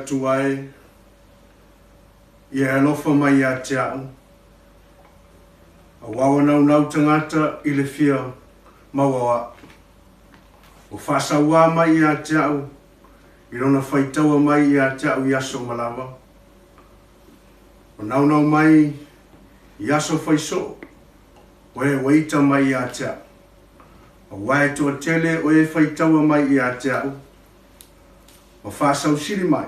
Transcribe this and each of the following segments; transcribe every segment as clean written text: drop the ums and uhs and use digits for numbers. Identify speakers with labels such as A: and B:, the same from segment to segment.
A: Atua e, ia e alofa mai ia te a'u, auā ua naunau tagata i le fia maua o a'u. Ua faasauā mai ia te a'u i lona faitaua mai ia te a'u i aso uma lava. Ua naunau mai i aso faisoo o e ua ita mai ia te a'u. Auā e toatele o e faitaua mai ia te a'u, ma faasausili mai,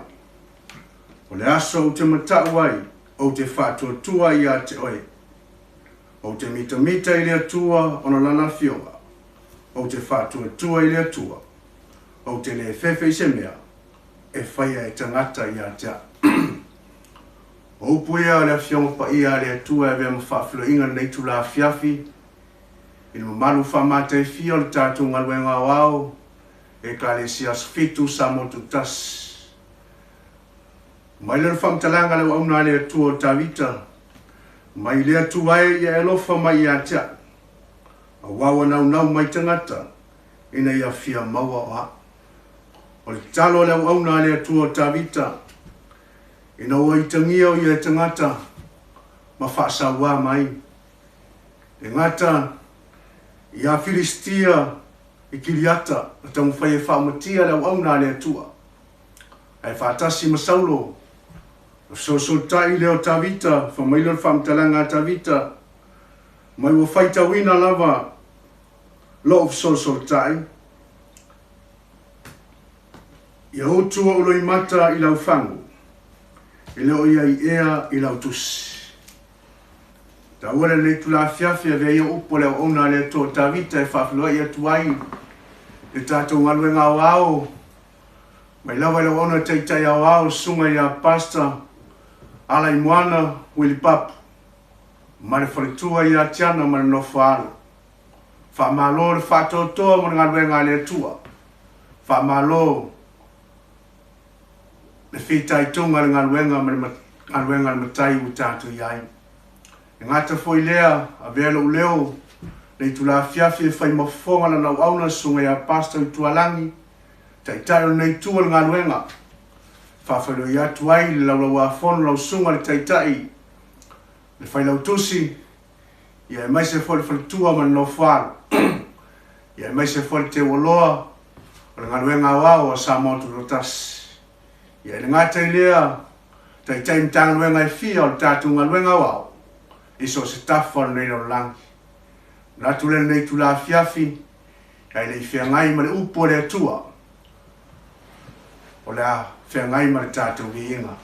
A: O le aso ou te mata'u ai, ou te faatuatua ai ia te oe. Ou te mitamita i le Atua ona lana afioga, ou te faatuatua i le Atua, ou te lē fefe i se mea e faia e tagata ia te a'u. O upu ia o le Afioga Paia a le Atua e avea ma faafiloiga lenei itula afiafi i le mamalu faamataifia o le tatou galuega aoao Ekalesia Aso Fitu Samoa Tutasi. Mai lea o le faamatalaga a le auauna a le Atua o Tavita, Mai le Atua e ia e alofa mai ia te a'u, auā ua naunau mai tagata ina ia fia maua o a'u. O le tatalo a le auauna a le Atua o Tavita, ina ua itagia o ia e tagata ma faasauā mai, e gata ia Filistia i Kiriata na taumafai e faaumatia le auauna a le Atua. Ae faatasi ma Saulo, na fesoasoatai lea o Tavita, fai mai lea o le faamatalaga a Tavita, mai ua faitauina lava lo'u fesoasoatai, ia utu o'u loimata i lau fagu, e le o i ai ea i lau tusi. Taua lenei itula afiafi, avea ia upu a le auauna a le Atua o Tavita e faafeiloai atu ai le tatou galuega aoao mai lava i le auauna taitai aoao susuga ia Pastor Alaimoana Willie Papu ma le faletua ia Tiana ma le nofo a alo. Faamalo le faatoatoa mo le galuega a le Atua. Faamalo le fitaituga i le galuega ma le galuega a le Matai ua tatou i ai. E gata foi lea, avea lou leo le itula afiafi e fai ma fofoga lana auauna le susuga ia Pastor Utualagi, taitai o lenei itu o le galuega. E faafeiloai atu ai le laulauafono lau susuga le taitai, le failautusi, ia aemaise foi le faletua ma le nofoalo, ia aemaise foi le teuoloa o le galuega aoao a Samoa Tutoatasi. Ia e le gata i lea, taitai Matagaluega e fia o le tatou galuega aoao i so o se tafa o lenei lalolagi. Manatu lea lenei itula afiafi, ae le i feagai ma le upu a le Atua, o le a feagai ma le tatou viiga.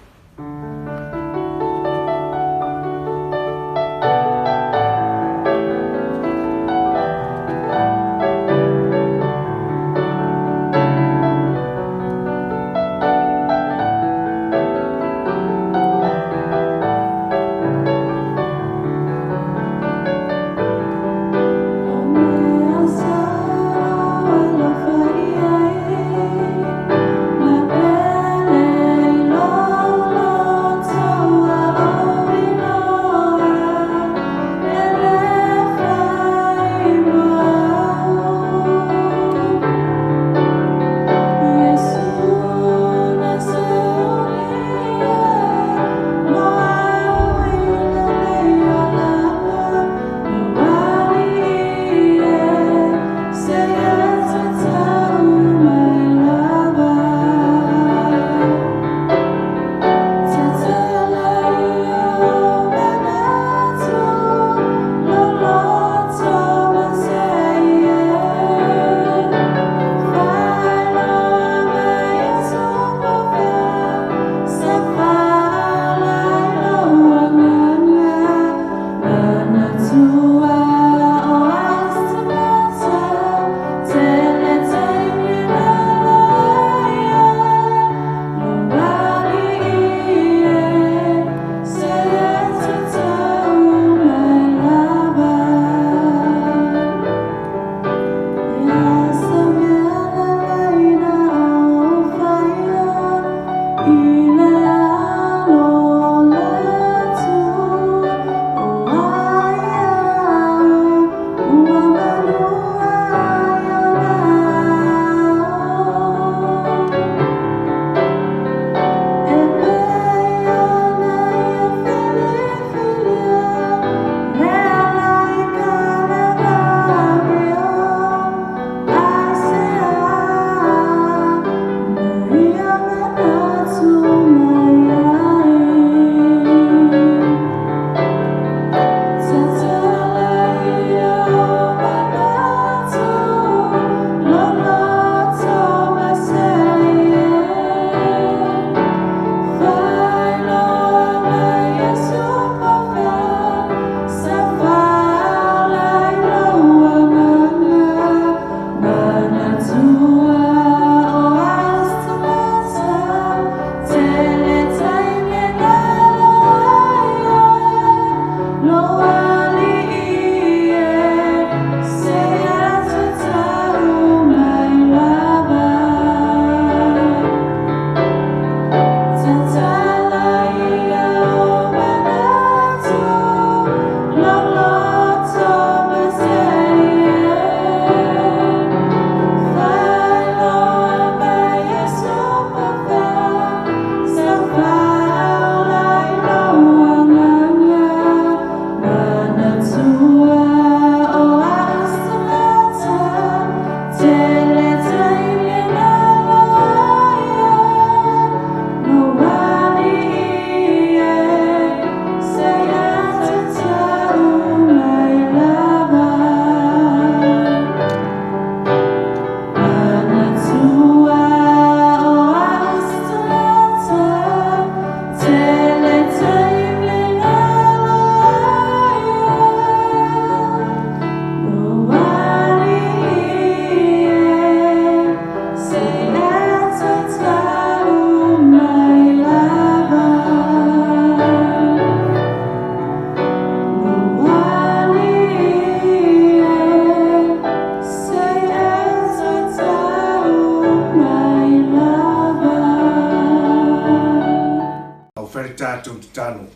A: tatou tatalo.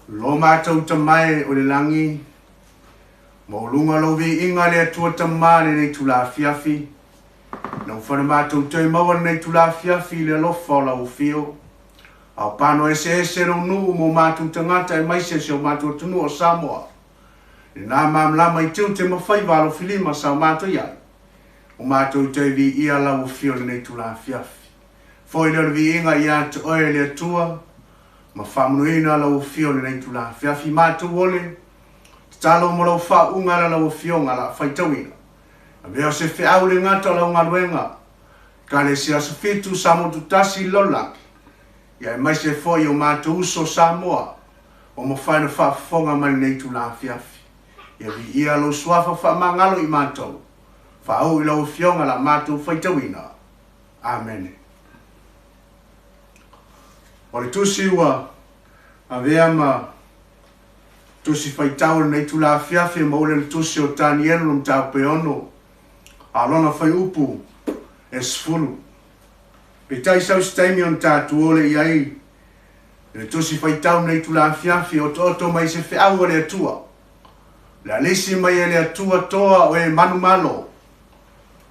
A: Lo matou Tama e o le lagi, maualuga lou viiga le Atua Tama i lenei itula afiafi, ina ua fai ona matou toe maua lenei itula afiafi i le alofa o lau afio, a o pano eseese lou nuu ma o matou tagata aemaise si o matou atunuu o Samoa, i lena malamalama i tiute ma faiva alofilima sa o matou i ai, ua matou toe viia lau afio i lenei itula afiafi. Foi lea o le viiga ia te oe le Atua, ma faamanuina lau afio i lenei itula afiafi. Matou ole, tatalo mo lau faauuga ala lau afioga la faitauina. Avea o se feau le gata o lau galuega, Ekalesia Aso Fitu, Samoa Tutasi i le lalolagi, ia aemaise foi o matou uso Samoa, ua mafai ona faafofoga mai lenei itula afiafi. Ia viia lou suafa faamagalo i matou, faauu i lau afioga la matou faitauina. Amene. O le tusi ua avea ma tusi faitau o lenei itula afiafi e maua i le tusi o Tanielu le mataupu e 6, a o lona fuaiupu e 10. Peitai sau se taimi ona tatou o lea i ai i le tusi faitau lenei itula afiafi e otooto mai se feau a le Atua. Le alisi mai e le Atua toa o e manumalo,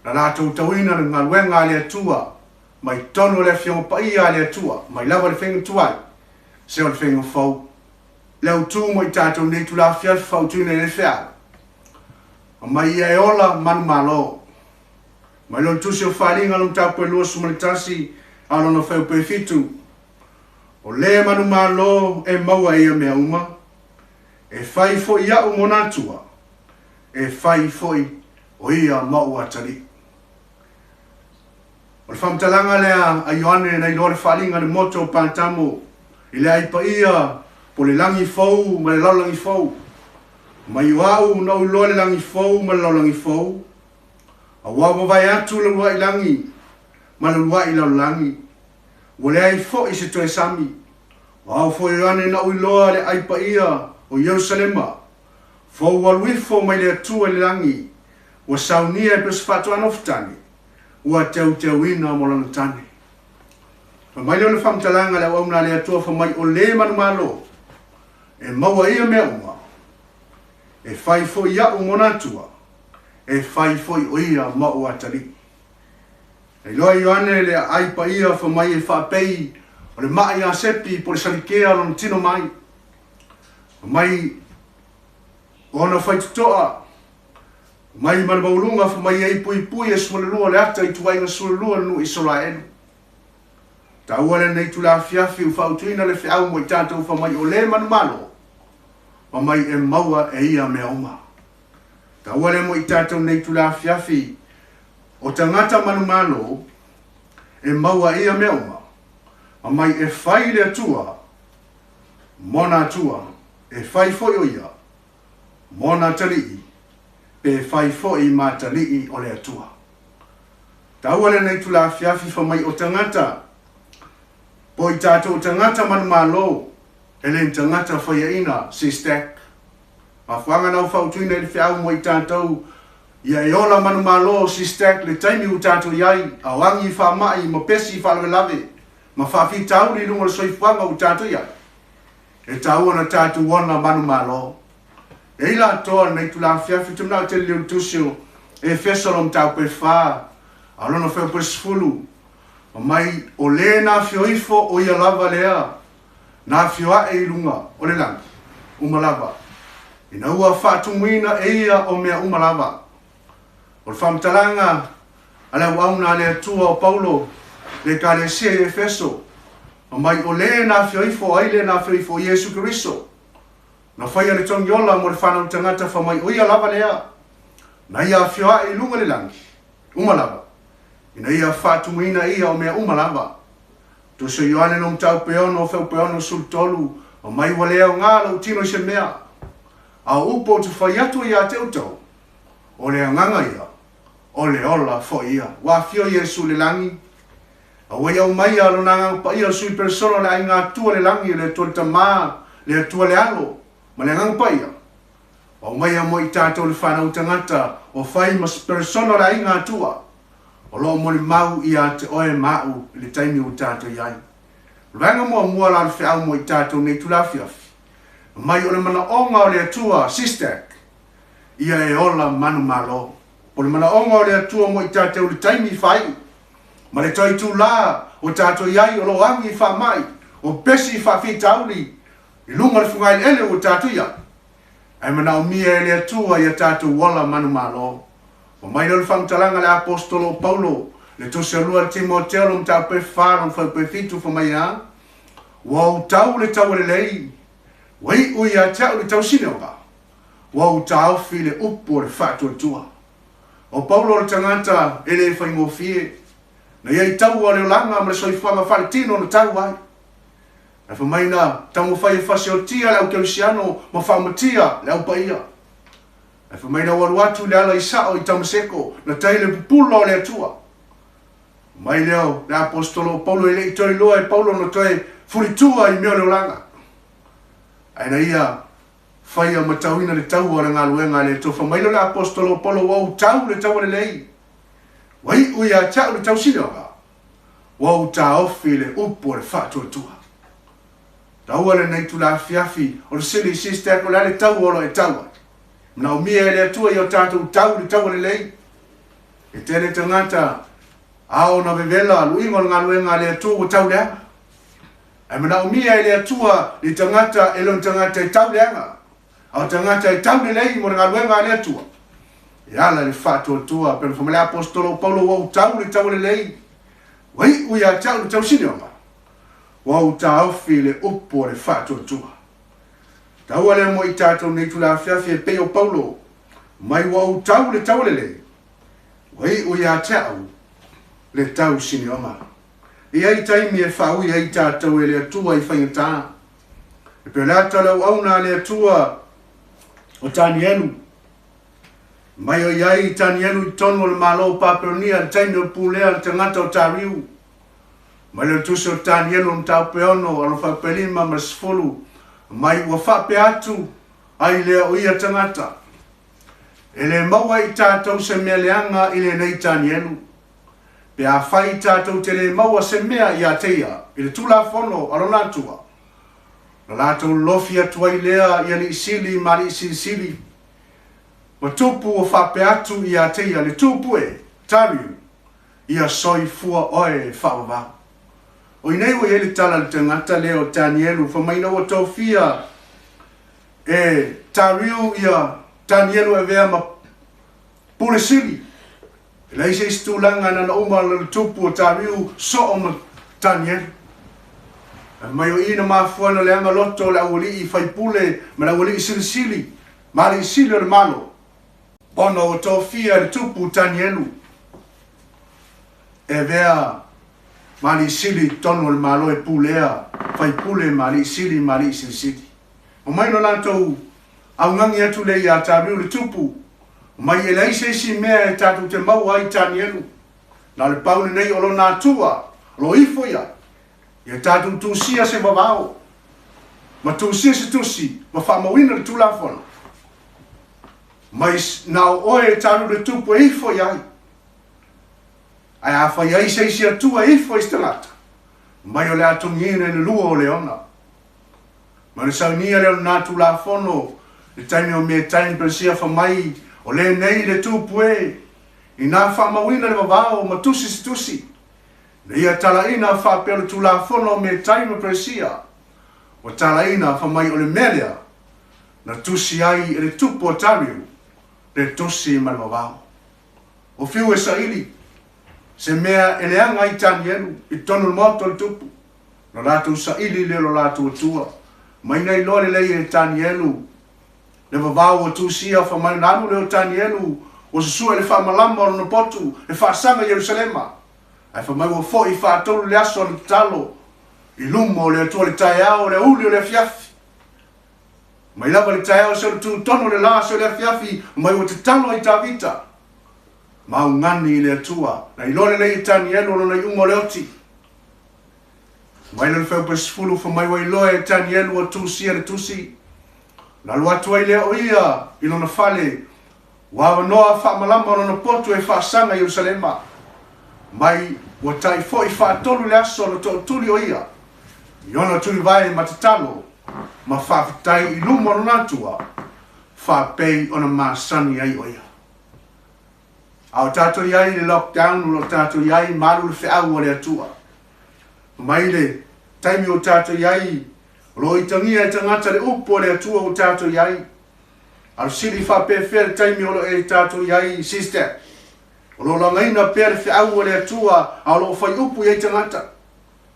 A: na latou tauina le galuega a le Atua mai totonu o le Afioga Paia a le Atua, mai lava le faiga tuai, seia oo i le faiga fou. Le autu mo i tatou nei itula afiafi fautuina i le feau, Aumai ia e ola manumalo. Mai lona tusi o Faaaliga lona mataupu e 21 a o lona fuaiupu e 7, O le manumalo e maua e ia mea uma, e fai foi au mona Atua, e fai foi o ia ma ou atalii. O le faamatalaga lea a Ioane na iloa le faaaliga i le motu o Patamo i le aai paia po o le lagi fou ma le lalolagi fou. Mai o au na ou iloa le lagi fou ma le lalolagi fou, aua ua mavae atu le uluai lagi ma le uluai lalolagi, ua leai foi se toe sami. O au foi o Ioane na ou iloa le aai paia o Ierusalema, fou ua alu ifo mai le Atua i le lagi, ua saunia e pei o se faatoa nofotane, ua teuteuina mo lana tane. Fai mai lea o le faamatalaga a le auauna a le Atua fai mai o le manumalo e maua ia mea uma, e fai foi au mona Atua, e fai foi o ia ma ou atalii. Na iloa e Ioane le aai paia fai mai e faapei o le maa ia Sepi po o le salikea lona tino mai. Fai mai o ona faitotoa mai ma le maualuga fai mai ai puipui e 12 o le ata i tuaiga 12 o le nuu Isaraelu. Taua lenei itula afiafi ua fautuina le feau mo i tatou fai mai o le manumalo fai mai e maua e ia mea uma. Taua lea mo i tatou nei itula afiafi o tagata manumalo e maua e ia mea uma fai mai e fai le Atua mona Atua e fai foi o ia mona atalii pe fai foi ma atalii o le Atua. Taua lenei itula afiafi fai mai o tagata po i tatou o tagata manumalo e le ni tagata faiaina sistack. Mafuaaga na ua fautuina i le feau mo i tatou ia e ola manumalo sistack le taimi ua tatou i ai a o agi faamai ma pesi faalavelave ma faafitauli i luga o le soifuaga ua tatou i ai. E taua ona tatou ona manumalo. E i latoa lenei itula afiafi, ou te manao e tele lio le tusi o Efeso lona mataupu e 4, a o lona fuaiupu e 10, fai mai, O le na afio ifo o ia lava lea na afio ae i luga o le lagi uma lava, ina ua faatumuina e ia o mea uma lava. O le faamatalaga a le auauna a le Atua o Paulo le Ekalesia i Efeso, fai mai, O le na afio ifo, ai le na afio ifo o Iesu Keriso, na faia le togiola mo le fanau tagata, fai mai, o ia lava lea na ia afio ae i luga le lagi uma lava, ina ia faatumuina ia o mea uma lava. Tusi o Ioane no mataupu e 6, fuaiupu e 63, fai mai, Ua le aoga lou tino i se mea, a o upu ou te fai atu ai ia te outou, o le agaga ia, o le ola foi ia. Ua afio Iesu i le lagi, a ua ia aumaia Lona Agaga Paia o le Sui Peresona o le Aiga Atua le lagi, o le Atua le Tama, le Atua le Alo, ma le Agaga Paia, ua aumaia mo i tatou le fanau tagata ua fai ma Peresona o le Aiga Atua, o lo o molimau ia te oe ma au i le taimi ua tatou i ai. O le vaega muamua la o le feau mo i tatou nei itula afiafi, mai o le manaoga o le Atua, SISTAC, ia e ola manumalo. O le manaoga o le Atua mo i tatou i le taimi faaiu, ma le toe itula ua tatou i ai o lo o agi i faamai, o pesi i faafitauli i luga o le fugaeleele ua tatou i ai, ae manaomia e le Atua ia tatou ola manumalo. Fai mai lea o le faamatalaga a le Aposetolo o Paulo, le Tusi a Lua a Timoteo lona mataupu e 4 lona fuaiupu e 7, fai mai e a? Ua ou tau le taua lelei, ua iu ia te au le tausinioga, ua ou taofi le upu o le faatuatua. O Paulo o le tagata e le faigofie, na ia i taua o le olaga ma le soifuaga faaletino na tau ai. Ae fai mai na taumafai e fasiotia le au kerisiano ma faamatia le au paia. Ae fai mai na ou alu atu i le ala i sao i Tamaseko, na tai le pupula o le Atua. Fai mai lea o le Aposetolo o Paulo e le i toe iloa e Paulo na toe fulitua i mea o le olaga. Ae na ia faia ma tauina le taua o le galuega a le Atua. Fai mai lea o le Aposetolo o Paulo, ua ou tau le taua lelei, ua iu ia te au le tausinioga, ua ou taofi le upu o le faatuatua. Taua lenei itula afiafi o le Silly Sister o le a le taua o lo o e tau ai. Manaomia e le Atua ia o tatou tau le taua lelei. E tele tagata a ona vevela luiga o le galuega a le Atua ua tau leaga. Ae manaomia e le Atua ni tagata e le o ni tagata e tau leaga, a o tagata e tau lelei mo le galuega a le Atua. E ala i le faatuatua, pei ona fai mai le Aposetolo o Paulo, ua ou tau le taua lelei, ua iu ia te au le tausinioga, ua ou taofi le upu o le faatuatua. Taua lea mo i tatou nei itula afiafi e pei o Paulo, mai ua ou tau le taua lelei, ua iu ia te au le tausinioga. E i ai taimi e faaui ai tatou e le Atua i faigata. E pei o le ata o le auauna a le Atua o Tanielu. Mai o i ai Tanielu i totonu o le Malo o Papelonia i le taimi o pulea le tagata o Tariu. Mai le tusi o Tanielu o mataupu e 6, alofa e 5 ma le 10, mai ua faapea atu ai lea o ia tagata. E le maua i tatou se mea leaga i lenei Tanielu. Pe afai tatou te le maua se mea ia te ia i le Tulafono a lona Atua, ona latou lolofi atu ai lea i alii sili ma alii silisili, ma tupu ua faapea atu ia te ia le tupu e, Tariu, ia soifua oe e faavavau. O i nei ua i ai le tala a le tagata lea o Tanielu, fai mai ina ua tofia e Tariu ia Tanielu e avea ma Pule Sili. E leai se isi tulaga na ona uma le tupu o Tariu soo ma Tanielu. Ae mai o i na mafua na leaga loto o le aualii faipule ma le aualii silisili ma alii sili o le Malo, ona ua tofia e le tupu Tanielu e avea ma alii sili i totonu o le Malo e pulea faipule ma alii sili ma alii silisili. Omai lo latou augani atu lea ia Tariu le tupu, mai e leai se isi mea e tatou te maua ai Tanielu, na o le pau lenei o lona Atua o lo o ifo i ai, ia tatou tusia se vavao, ma tusia se tusi, ma faamauina le Tulafono, mai na o oe e Tariu le tupu e ifo i ai. Ae afai ai se isi Atua e ifo i se tagata, mai o le a togiina i le lua o le ona. Ma le saunia lea o lena Tulafono, le taimi o Metai ma Peresia fa mai, o lenei le tupu e, inā faamauina le vavao ma tusi se tusi, ina ia talaina faapea o le Tulafono o Metai ma Peresia, ua talaina fa mai o le mea lea na tusi ai e le tupu o Tariu le tusi ma le vavao. O Fiu e saili se mea e leaga ai Tanielu i totonu o le maota o le tupu. Na latou saili lea o lo latou Atua. Mai na iloa lelei e Tanielu le vavao ua tusia fa mai ona alu lea o Tanielu ua susue le faamalama o lona potu e faasaga i Ierusalema. Ae fa mai ua foi faatolu le aso ana tatalo i luma o le Atua le taeao, le aoauli o le afiafi. Mai lava le taeao seia o le tu tonu o le la seia o le afiafi mai ua tatalo ai Tavita ma augani i le Atua. Na iloa lelei e Tanielu o lona iuga o le oti. Mai le fuaiupu e 10, fa mai ua iloa e Tanielu ua tusia le tusi. Na alu atu ai lea o ia i lona fale, ua avanoa faamalama o lona potu e faasaga i Ierusalema. Mai ua tai foi faatolu le aso na tootuli o ia. I ona tulivae ma tatalo ma faafetai i luma o lona Atua, faapei ona masani ai o ia. A o tatou i ai i le lockdown, o lo o tatou i ai ma alu le feau a le Atua. Mai le taimi o tatou i ai, o lo o itagia e tagata le upu a le Atua ua tatou i ai. A o le sili faapefea le taimi o lo o tatou i ai, sister? O lo o lagaina pea le feau a le Atua, a o lo o fai upu i ai tagata.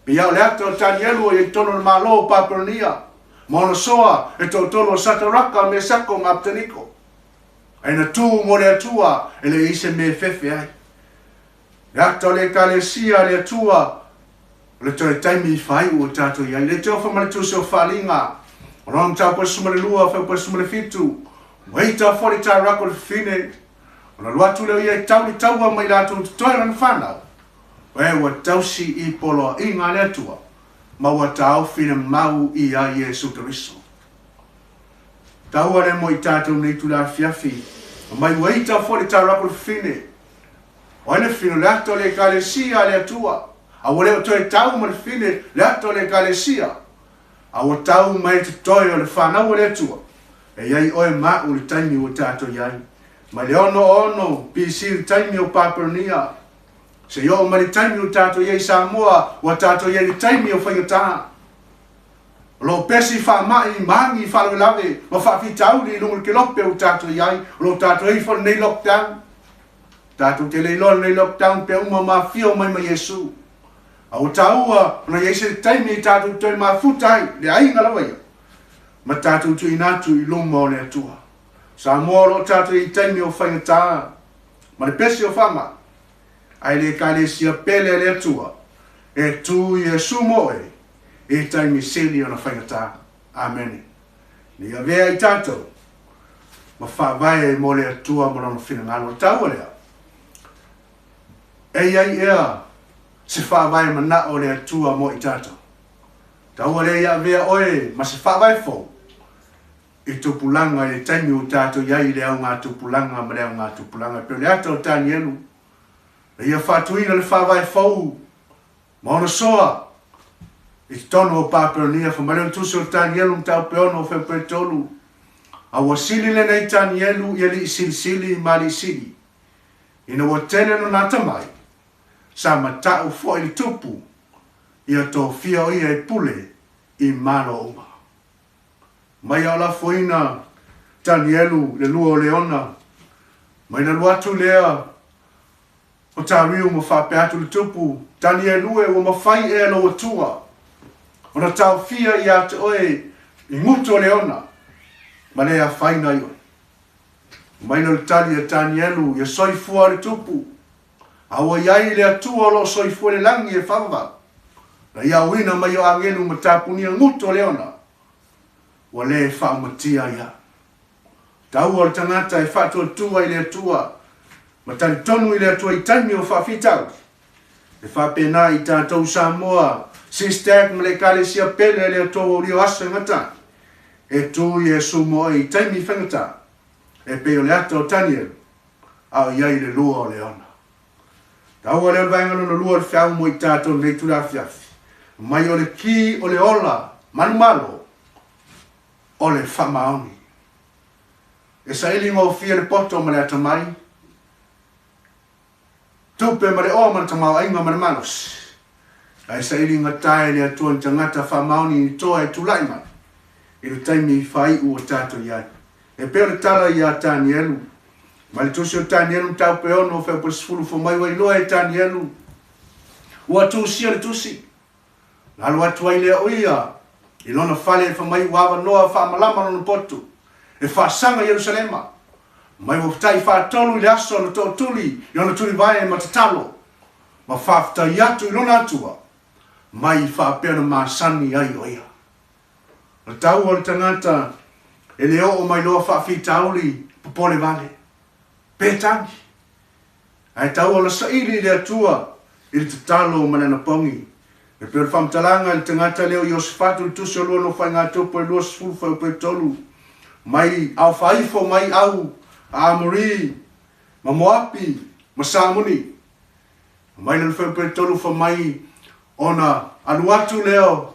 A: Pei lava o le ata o Tanielu o i ai totonu o le Malo o Papelonia, ma ona soa e toatolu o Sataraka, Mesako ma Apeteniko. Ae na tu mo le Atua e le i ai se mea e fefe ai. Le ata o le Ekalesia a le Atua, o le toe taimi i faaiu o tatou i ai. Le Teofa ma le Tusi o Faaaliga, o lona mataupu e 12, fuaiupu e 17, Ua ita foi le Tairako le fafine, ona alu atu lea o ia e tau le taua ma i latou totoe lana fanau, o e ua tausi i poloaiga a le Atua, ma ua taofi le mau ia Iesu Keriso. Taua lea mo i tatou nei itula afiafi, mai ua ita foi le Tairako le fafine, O ai le fafine? O le ata o le Ekalesia a le Atua. A ua le o toe tau ma le fafine le ata o le Ekalesia, a ua tau mai le totoe o le fanau a le Atua. E i ai oe ma a'u i le taimi ua tatou i ai. Mai le 66 BC le taimi o Papelonia, seia oo mai le taimi ua tatou i ai i Samoa, ua tatou i ai i le taimi o faigata. O lo o pesi faamai, ma agi faalavelave ma faafitauli i luga o le kelope ua tatou i ai. O lo o tatou i ai foi lenei lockdown. Tatou te le iloa lenei lockdown pe uma ma afio mai ma Iesu. A ua taua ona i ai se taimi e tatou toe mafuta ai, le aiga lava ia, ma tatou tuuina atu i luma o le Atua. Samoa o lo o tatou i ai i taimi o faigata ma le pesi o faamai, ae le Ekalesia pele a le Atua e tu Iesu mo oe i taimi sili ona faigata. Amene. Nei avea i tatou ma faavae mo le Atua ma Lona finagalo. O le taua lea, e i ai ea se faavae manao o le Atua mo i tatou. Taua lea ia avea oe ma se faavae fou i tupulaga i le taimi ua tatou i ai i le augatupulaga ma le augatupulaga. E pei o le ata o Tanielu, na ia faatuina le faavae fou Ma ona soa i totonu o Papelonia, fai mai lea o le Tusi o Tanielu mataupu e 6 fuaiupu e 3, A ua sili lenei Tanielu i alii silisili ma alii sili, ina ua tele lona atamai, sa mata'u foi le tupu, ia tofia o ia e pule i malo uma. Mai a o lafoina Tanielu le lua o Leona, mai na alu atu lea O Tariu ma faapea atu le tupu, Tanielu e, ua mafai ea lou Atua ona taofia ia te oe i gutu o leona, ma le afaina ai oe? Mai lea o le tali a Tanielu, Ia soifua le tupu, a ua i ai le Atua o lo o soifua i le lagi e faavavau, na ia auina mai o agelu ma tapunia gutu o leona, ua le faaumatia ai au. Taua o le tagata e faatuatua i le Atua ma talitonu i le Atua i taimi o faafitauli. E faapena i tatou Samoa, Sistag ma le Ekalesia pele a le Atua ua ulia o aso e gata ai. E tu Iesu mo oe i taimi faigata, e pei o le ata o Tanielu, a o i ai le lua o Leona. Taua lea o le vaega lona lua o le feau mo i tatou nei itula afiafi, mai o le ki o le ola manumalo o le faamaoni. E saili gofie le poto ma le atamai, tupe ma le oa ma le tamaoaiga ma le malosi, ae saili gata e le Atua ni tagata faamaoni ni toa e tulai mai i le taimi faaiu o tatou i ai. E pei o le tala ia Tanielu, mai le tusi o Tanielu mataupu e 6 fuaiupu e 10, Fai mai ua iloa e Tanielu, ua tusia le tusi, Na alu atu ai lea o ia i lona fale e fai mai ua avanoa faamalama lona potu e faasaga i Ierusalema. Mai ua fetai faatolu i le aso na tootuli i ona tulivae ma tatalo ma faafetai atu i lona Atua mai faapea na masani ai o ia. O le taua o le tagata e le oo mai loa faafitauli popole vale pe tagi. Ae tau ona saili i le Atua i le tatalo ma le anapogi. E pei o le faamatalaga i le tagata lea o Iosefatu i le tusi o lua Nofoaiga-tupu e 20 fuaiupu e 3, mai aofaifo mai au a Amori ma Moapi ma Samoni. Mai lona fuaiupu e 3 fa mai ona alu atu lea o.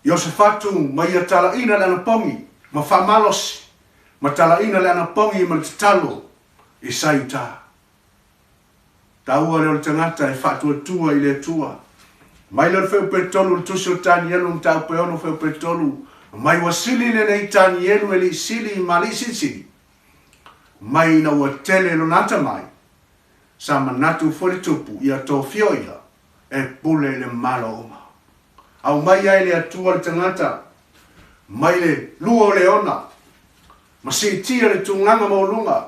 A: Iosefatu ma ia talaina le anapogi ma faamalosi ma talaina le anapogi ma le tatalo i sa i uta. Taua lea o le tagata e faatuatua i le Atua. Mai lea o le fuaiupu e 3 o le Tusi o Tanielu mataupu e 6 fuaiupu e 3, mai ua sili lenei Tanielu e alii sili ma alii silisili, mai ina ua tele lona atamai, sa manatu foi le tupu ia tofia o ia e pule i le malo uma. Aumai ai le Atua le tagata mai le lua o leona ma siitia le tulaga maualuga.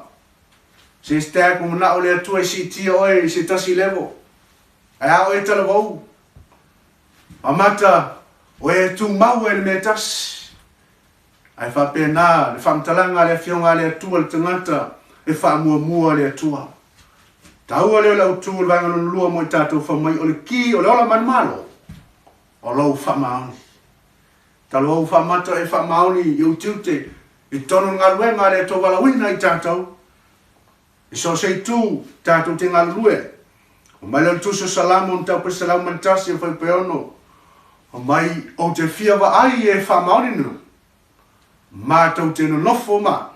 A: Se stag ua manao le Atua e siitia oe i se tasi level. Ae a oe talavou? Amata o e tumau ai le mea tasi. Ae faapena le faamatalaga a le Afioga a le Atua le tagata e faamuamua le Atua. Taua lea o le autu o le vaega lona lua mo i tatou fai mai o le ki o le ola manumalo o lou faamaoni. Talu au faamata e faamaoni i ou tiute i totonu o le galuega a le Atua valaauina i tatou. I so o se itu tatou te galulue. Omai lea o le Tusi o Salamo mataupu e 101 o fuaiupu e 6. Omai ou te fia vaai i e faamaoni nuu, matou te nonofo ma,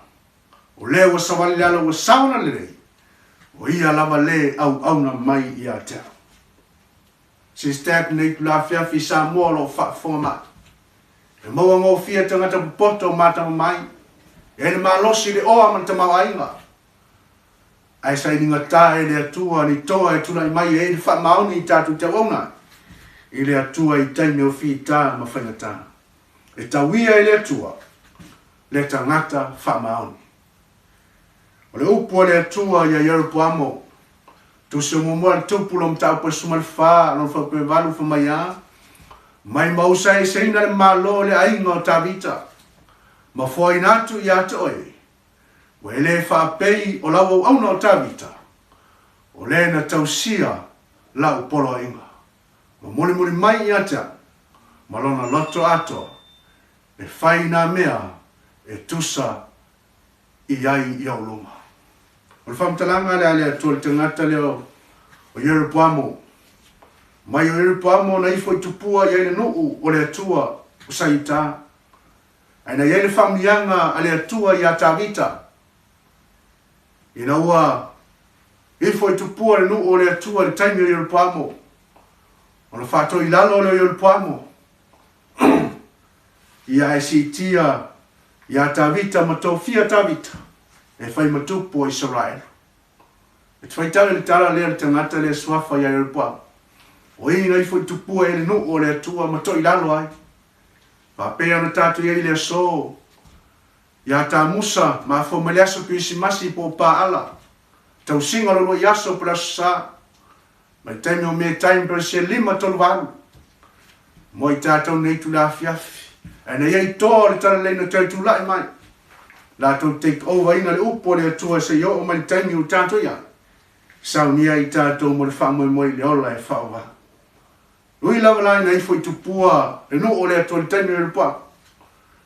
A: o lea ua savali le ala ua saona lelei, o ia lava le auauna mai ia te au. Sister nei itula afiafi i Samoa o lo o faafofoga mai. E maua gofie tagata popoto ma tama mai, e ai le malosi i le oa ma le tamaoaiga. Ae sailigata e le Atua ni toa e tulai mai e ai le faamaoni i tatou te auauna ai i le Atua i taimi o fita ma faigata. E tauia e le Atua le tagata faamaoni. O le upu a le Atua ia Ieropoamo, Tusi o muamua a le Tupu lo mataupu e 14 lona fuaiupu e 8 fai mai a, Mai ma usaeseina le malo o le aiga o Tavita, ma foaina atu ia te oe, ua e le faapei o lau auauna o Tavita, o le na tausia lau poloaiga, ma mulimuli mai ia te au, ma lona loto atoa, e fai nā mea e tusa i ai i ou luma. O le faamatalaga lea a le Atua i le tagata lea o Ieropoamo, mai o Ieropoamo na ifo i tupua i ai le nuu o le Atua o sa Iuta, ae na i ai le faamanuiaga a le Atua iā Tavita, ina ua ifo i tupua le nuu o le Atua i le taimi o Ieropoamo, ona faatoilalo lea o Ieropoamo, ia ae siitia iā Tavita ma tofia Tavita e fai ma tupu o Isaraelu. E te faitau i le tala lea le tagata lea suafa iā Ieropoamo, o i na ifo i tupua e le nuu o le Atua ma toilalo ai. Faapea ona tatou i ai i le aso iā Tamusa ma afua mai le aso Kerisimasi po o Paala, tausiga o le uluai aso po o le Aso Sa. Mai taimi o me taimi pe se 5 3 8 mo i tatou nei itula afiafi. Ae na iai toa o le talalelei na toe tulai mai. Latou take over ina le upu a le Atua seia oo mai le taimi ua tatou iai. Saunia ai tatou mo le faamoemoe i le ola e whaoa. Ui lava la ina ifo i tupua le nuu o le Atua i le taimi o Ieropoamo.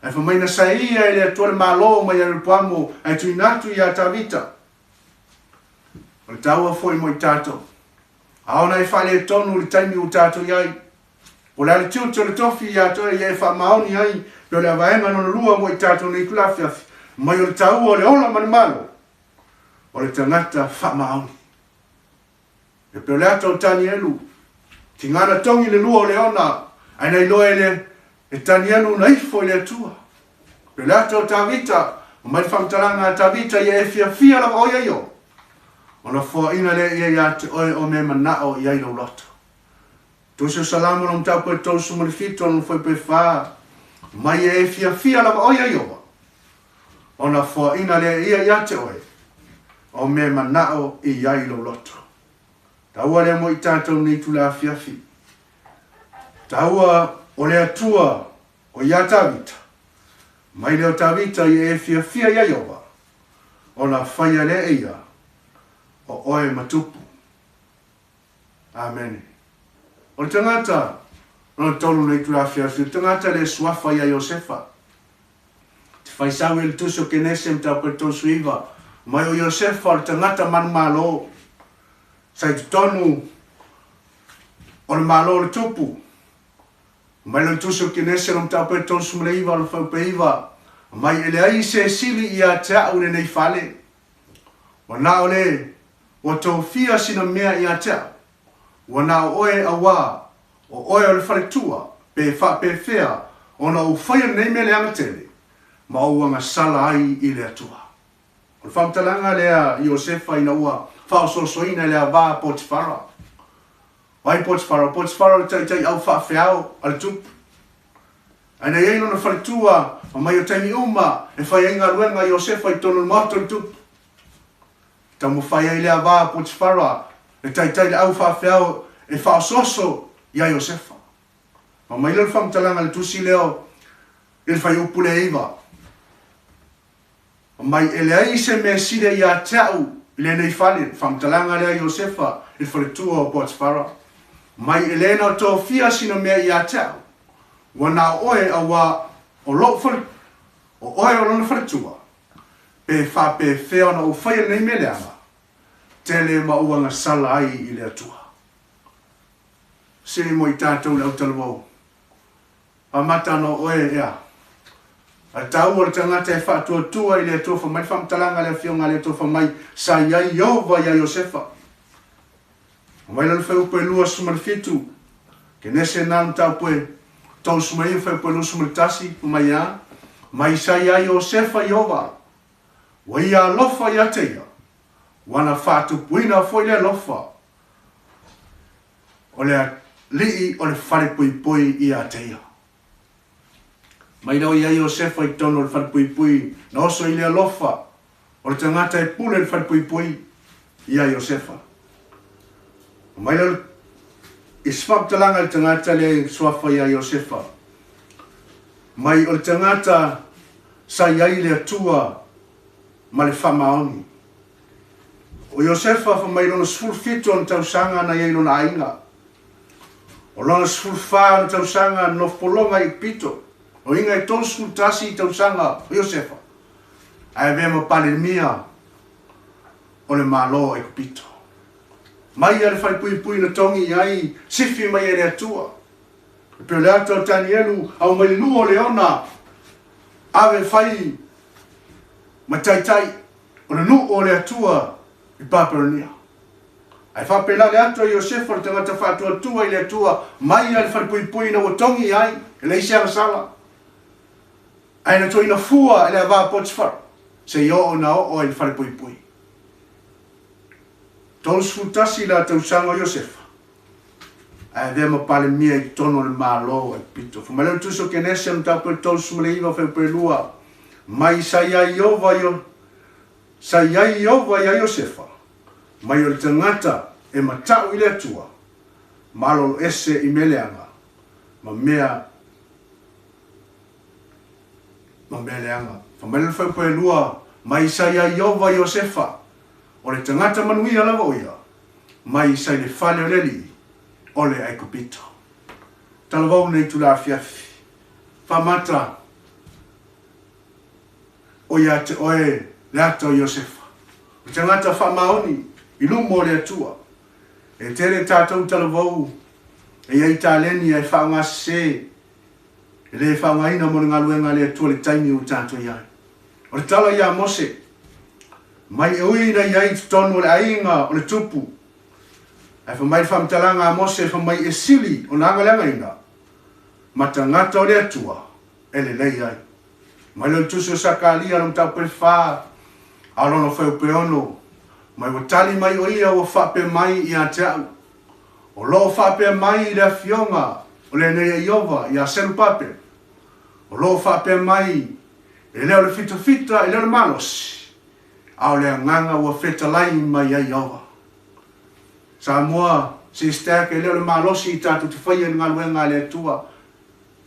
A: Ae fai mai na saeia e le Atua le malo mai ia Ieropoamo ae tuuina atu ia Tavita. O le taua foi mo i tatou. A ona e faaletonu le taimi ua tatou i ai, po o le a le tiute o le tofi ia te oe ia e faamaoni ai pei o le avaega lona lua mo i tatou nei itula afiafi, mai o le taua o le ola ma le malo o le tagata faamaoni. E pei o le ata o Tanielu, tigana togi le lua o Leona, ae na iloa e le e Tanielu na ifo i le Atua. E pei o le ata o Tavita, mai le faamatalaga a Tavita ia e fiafia lava oe ia Iobo, ona foaina lea ia ia te oe o mea manao i ai lou loto. Tusi o Salamo lona mataupu e 37 lona fuaiupu e 4, mai ia e fiafia lava oe ia Ioba, ona foaina lea ia ia te oe o mea manao i ai lou loto. Taua lea mo i tatou nei itula afiafi. Taua o le Atua o ia Tavita, mai lea o Tavita ia e fiafia ia Ioba, ona faia lea e ia o oe ma tupu. Amene. O le tagata lona tolu nei itula afiafi, o le tagata lea suafa ia Iosefa. Te whai sau e le tusi o Kenese mataupu e 39, mai o Iosefa o le tagata manumalo, sa i totonu o le malo o le tupu. Mai le Tusi o Kenese lona mataupu e 39 lona fuaiupu e 9, Mai e leai se sili ia te a'u i lenei fale, ua na o le ua tofia sina mea ia te a'u, ua na o oe auā o oe o le faletua, pe faapefea ona ou faia lenei mea leaga tele, ma ou agasala ai i le Atua. O le faamatalaga lea Iosefa ina ua faaosoosoina e le ava a Potifara. O ai Potifara? O Potifara o le taitai au faafeao a le tupu. Ae na i ai lona faletua, ma mai o taimi uma e fai ai galuega a Iosefa i totonu o le maota o le tupu. Taumafai ai le ava a Potifara, le taitai le au faafeao e faaosooso ia Iosefa. Ma mai lea o le faamatalaga i le tusi lea i le fuaiupu lea e 9. Mai e leai se mea sili ia te a'u i lenei fale, le faamatalaga lea a Iosefa i le faletua o Potifara. Mai e le na tofia sina mea ia te a'u, ua na o oe auā o lo'u fale, o oe o lona faletua, pe faapefea ona ou faia lenei mea leaga, tele ma ou agasala ai i le Atua. Sili mo i tatou le autalavou. Amata ana o oe, ea. A taua le tagata e faatuatua i le Atua fai mai le faamatalaga a le Afioga a le Atua fai mai, Sa i ai Ieova ia Iosefa. Aumai lalo fuaiupu e 27, Kenese na le mataupu e 39 fuaiupu e 21, fai mai a, Mai sa i ai Iosefa Ieova, ua ia alofa ia te ia, ua na faatupuina foi le alofa O le alii o le falepuipui ia te ia. Mai na o i ai Iosefa i totonu o le falepuipui, na oso i le alofa o le tagata e pule i le falepuipui ia Iosefa. Mai lea i se faamatalaga i le tagata lea i suafa ia Iosefa, mai o le tagata sa i ai le Atua ma le faamaoni. O Iosefa fa mai lona 17 ona tausaga na i ai lona aiga. O lona 14 ona tausaga na nofo pologa i Epito. O iga e 31 tausaga o Iosefa, ae avea ma Palemia o le Malo o Ekipito. Mai ia le falepuipui na togi i ai, sifi mai e le Atua. E pei o le ata o Tanielu, au mai le lua o leona, ave fai ma taitai o le nuu o le Atua i Papelonia. Ae faapena le ata o Iosefa o le tagata faatuatua i le Atua mai ia le falepuipui ina ua togi i ai, e leai se agasala. Ae na toina fua e le ava a Potifara, seia oo ina oo ai i le falepuipui. 31 la tausaga o Iosefa, ae avea ma Palemia i totonu o le Malo o Aikupito. Fai mai le Tusi o Kenese, mataupu e 39, fuaiupu e 2, Mai sa i ai Ieova i sa i ai Ieova ia Iosefa, mai o le tagata e mata'u i le Atua, malolo ese i mea leaga, ma mea ma mea leaga. Fai mai le fuaiupu e 2, Mai sa i ai Ieova i Iosefa, o le tagata manuia lava o ia, mai sa i le fale o le alii o le Aikupito. Talavou nei itula afiafi. Faamata o ia te oe le ata o Iosefa, o le tagata faamaoni i luma o le Atua. E tele tatou talavou e i ai taleni ae faaaoga sese, e le faaaogaina mo le galuega a le Atua le taimi ua tatou i ai. O le tala ia Mose, mai e ui ina i ai i totonu o le aiga o le tupu, ae fai mai le faamatalaga a Mose, fai mai e sili ona agaleagaina ma tagata o le Atua e lelei ai. Mai le Tusi o Sakalia lona mataupu e fa, a o lona fuaiupu e ono, mai ua tali mai o ia ua faapea mai ia te a'u, O lo o faapea mai i le afioga o lenei a Ieova ia Serupape, o lo o faapea mai, E le o le fitafita, e le o le malosi, a o le agaga ua fetalai mai ai Ieova. Samoa, Sister, e le o le malosi i tatou te faia i le galuega a le Atua.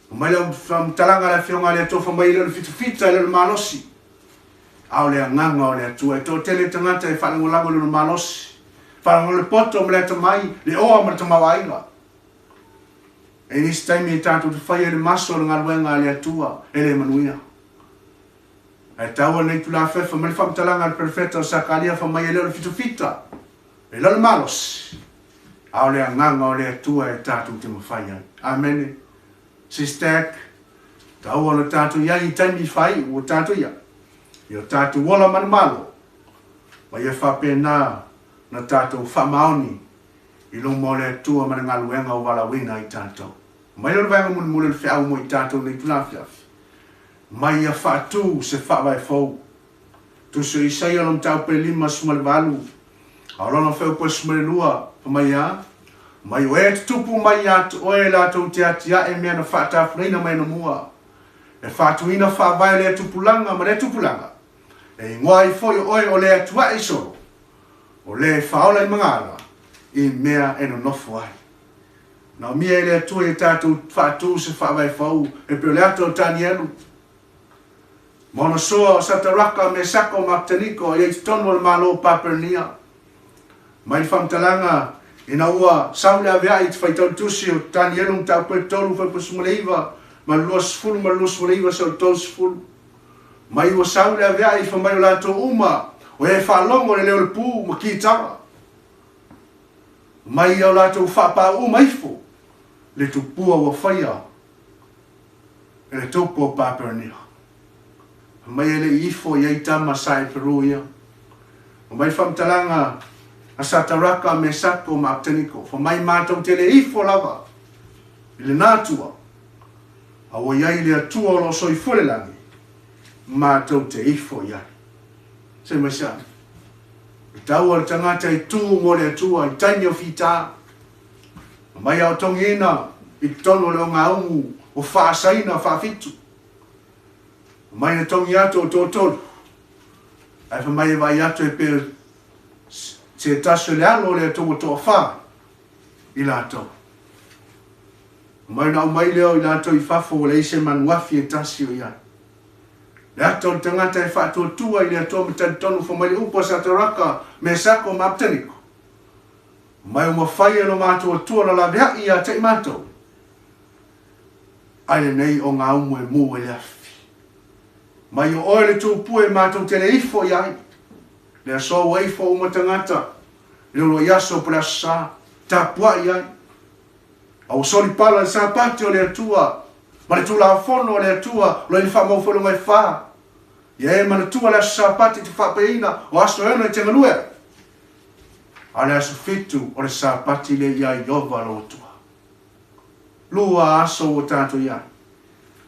A: Fai mai le faamatalaga a le Afioga a le Atua, fai mai e le o le fitafita, e le o le malosi, a o le agaga o le Atua. E toatele tagata e faalagolago i lona malosi, faalagolago le poto ma le atamai, le oa ma le tamaoaiga. E i ai nisi taimi e tatou te faia i le maso o le galuega a le Atua, e le manuia. Ae taua lenei itula fefa mai le faamatalaga a le perofeta o Sakaria fai mai e le o le fitafita, e le o le malosi, a o le agaga o le Atua e tatou te mafai ai. Amene. Sister, taua ona tatou i ai i taimi faaiu ua tatou i ai, ia o tatou ola manumalo, ma ia faapena ona tatou faamaoni i luma o le Atua ma le galuega ua valaauina ai tatou. Mai lea o le vaega mulimuli o le feau mo i tatou nei itula afiafi, mai ia faatu se faavae fou. Tusi o Isaia lona mataupu e 58, a o lona fuaiupu e 12, fai mai a, Mai o e tutupu mai ia te oe latou te atiae mea na faatafulaina mai anamua, e faatuina faavae o lea tupulaga ma lea tupulaga, e igoa ai foi o oe o le atuae i solo, o le e faaola i magaala i mea e nonofo ai. Naomia e le Atua ia tatou faatu se faavae fou e pei o le ata o Tanielu, ma ona soa o Sataraka, Mesaka ma Apeteniko ia i totonu o le Malo o Papelonia. Mai le faamatalaga, ina ua sau le avea'i i te faitau tusi o Tanielu mataupu e 3 fuaiupu 19 ma le 20 ma le 29 seia 30. Mai ua sau le avea'i fai mai o latou uma o e faalogo i le leo o le pū ma kitara. Mai ia o latou faapau uma ifo le tupua ua faia e le tupu o Papelonia. Fai mai e le i ifo i ai tama sa Eperu ia. Fai mai faamatalaga a Sataraka, Mesako ma Apeteniko, fai mai matou te le ifo lava i lena Atua, a ua i ai le Atua o lo o soifua i le lagi, matou te ifo i ai. Se mai se ame. E taua le tagata e tu mo le Atua i taimi o fita. Mai a o togiina i totonu o le ogaumu o faasaina faafitu. Mai na togi atu o toatolu. Ae fai mai e vaai atu e pei se tasi o le alo o le Atua ua toafa i latou. Mai na aumai lea o i latou i fafo ua leai se manuafi e tasi o i ai. Le ata o le tagata e faatuatua i le Atua ma talitonu fai mai le upu a Sataraka, Mesako ma Apeteniko. Mai ua mafai e lo matou Atua ona laveai ia te i matou, ai lenei ogaumu e mu ai le afi. Mai o oe le tupua e matou te le ifo i ai. Le aso ua ifo uma tagata i le uluai aso po o le aso sa, tapuai ai. A ua solipala le Sapati o le Atua ma le Tulafono a le Atua o lo o i le faamaufuelologa e fa. Ia e manatua le aso Sapati i te faapaeina o aso e ono e te galue ai. A o le aso 7 o le Sapati lea ia Ieova lou Atua. Lua aso ua tatou i ai.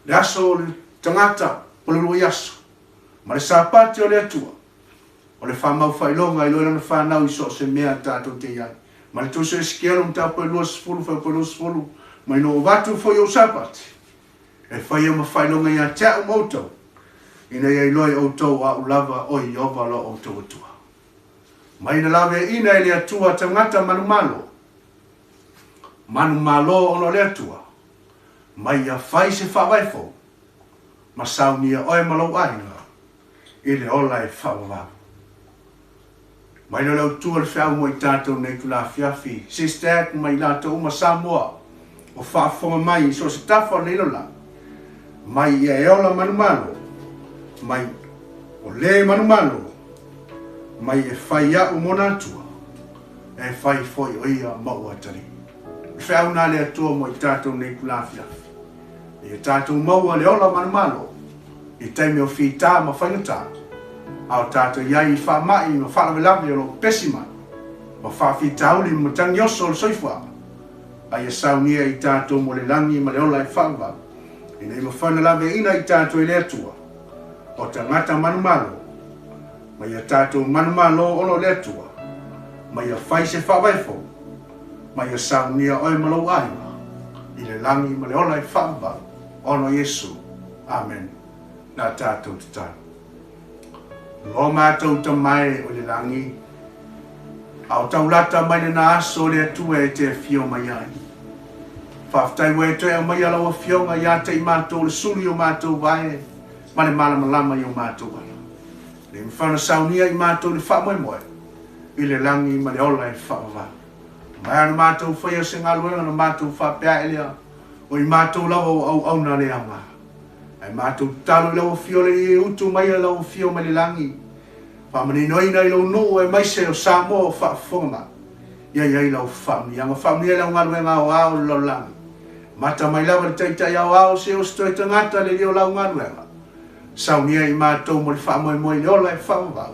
A: Le aso o le tagata o le uluai aso, ma le Sapati o le Atua, o le faamaufaailoga i loa lana fanau i so o se mea tatou te i ai. Ma le Tusi o Esekielo mataupu e 20, fuaiupu e 20, mai na ou avatu foi ou Sapati, e faia ma faailoga ia te au ma outou, ina ia iloa e outou o a'u lava o Ieova lo outou Atua. Mai na laveaiina e le Atua tagata manumalo, manumalo ona o le Atua, mai ia fai se faavae fou, ma saunia oe ma lou aiga i le ola e faavavau. Mai lea o le autu o le feau mo i tatou nei itula afiafi, Sister ma i latou uma Samoa o faafofoga mai i so o se tafa o lenei lalolagi, mai ia e ola manumalo, mai o le manumalo, mai e fai a'u mona Atua, e fai foi o ia ma ou atalii. O le feau na a le Atua mo i tatou nei itula afiafi. Ia tatou maua le ola manumalo i taimi o fita ma faigata, a o tatou i ai i faamai ma faalavelave o lo o pepesi mai, ma faafitauli ma matagi oso o le soifuaga, a ia saunia i tatou mo le lagi ma le ola e faavavau, ina ia mafai ona laveaiina i tatou e le Atua, o tagata manumalo, ma ia tatou manumalo ona o le Atua, ma ia fai se faavae fou, ma ia saunia oe ma lou aiga i le lagi ma le ola e faavavau, ona o Iesu. Amene. Na tatou tatalo. Lo matou Tama e o i le lagi, a o taulata mai lena aso o le Atua e te afio mai ai. Faafetai ua e toe aumaia lau Afioga ia te i matou le sulu i o matou vae ma le malamalama i o matou ala. Le mafai ona saunia i matou le faamoemoe i le lagi ma le ola e faavavau. Mai ona matou faia se galuega na matou faapea ae lea, o i matou lava ua auauna le aoga. Ae matou tatalo i lau Afio le e utu mai lau Afio mai le lagi, faamaninoina i lou nuu aemaise o Samoa o faafofoga mai. Ia i ai lau faamanuiaga, faamanuia i lau galuega aoao o le lalolagi. Mata mai lava le Taitai Aoao se o se toe tagata le lio lau galuega. Saunia i matou mo le faamoemoe i le ola e faavavau.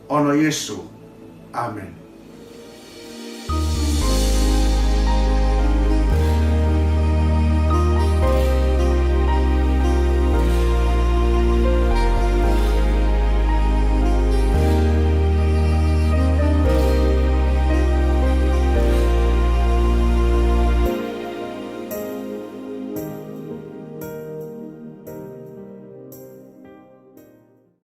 A: Ona o Iesu. Amene.